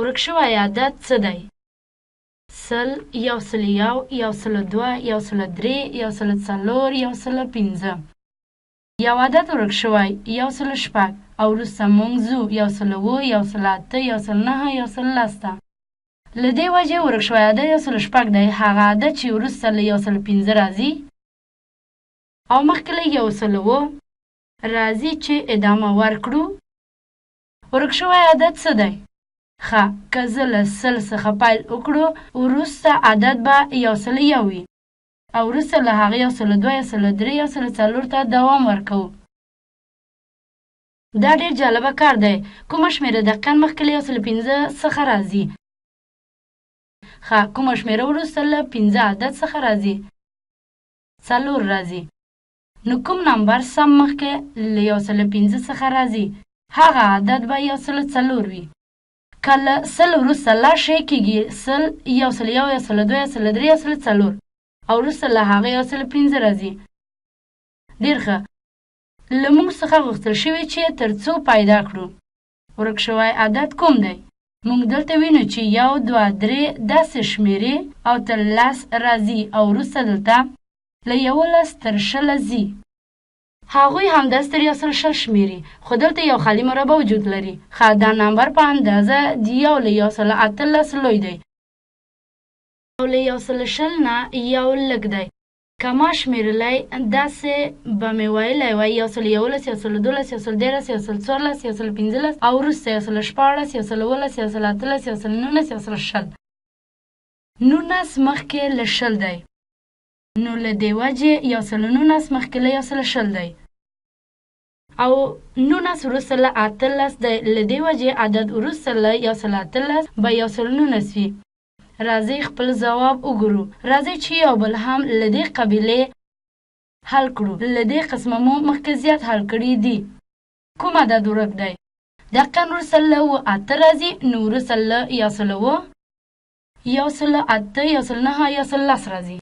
ورک شوی عدد څه دی؟ 100، 101، 102، 103، 104، 105. یو عدد ورک شوی 106 او وروسته موږ ځو 107، 108، 109، 110 ته. له دې وجې ورک شوی عدد 106 دی، هغه عدد چې وروسته له 105 راځي او مخکې له 107 راځي چې ادامه ورکړو. ورک شوی عدد څه دی؟ ښه، که زه له 100 څخه پیل وکړو، وروسته عدد به 101 وي او وروسته له هغه 102، 103، 104 ته دوام ورکوو. دا ډېر جالبه کار دی. کومه شمېره دقیقا مخکې له 105 څخه راځي؟ ښه، کومه شمېره وروسته له 5 عدد څخه راځي؟ 4 راځي. نو کوم نمبر سم مخکې له 105 څخه راځي؟ هغه عدد به 104 وي. که له 100 وروسته لاړ شئ کېږي 100، 101، 102، 103، 104 او وروسته له هغه 105 راځي. ډېر ښه. له موږ څخه غوښتل شوي چې تر څو پیدا کړو ورک شوی عدد کوم دی. موږ دلته وینو چې 1، 2، 3 داسې شمېرې او تر 10 راځي او وروسته دلته له 11 تر 20 ځي. هغوی همداسې تر 120 شمېري، خو دلته یو خالي مربع وجود لري. ښه، دا نمبر په اندازه د 1 له 118 لوی دی او له 120 نه یو لږ دی. که ما شمېرلی داسې به مې ویلی وای 111، 112، 113، 114، 115 او وروسته 116، 117، 118، 119، 120. 19 مخکې له 20 دی، نو له دې وجې 119 مخکې له 120 دی او 19 وروسته له 18 دی. له دې وجې عدد وروسته له 118 به 119 وي. راځئ خپل ځواب وګورو. راځئ چې یو بل هم له دې قبیلې حل کړو. له دې قسمه مو مخکې زیات حل کړي دي. کوم عدد ورک دی؟ دقیقا وروسته له 8 راځي، نو وروسته له 107، 108، 109، 110 راځي.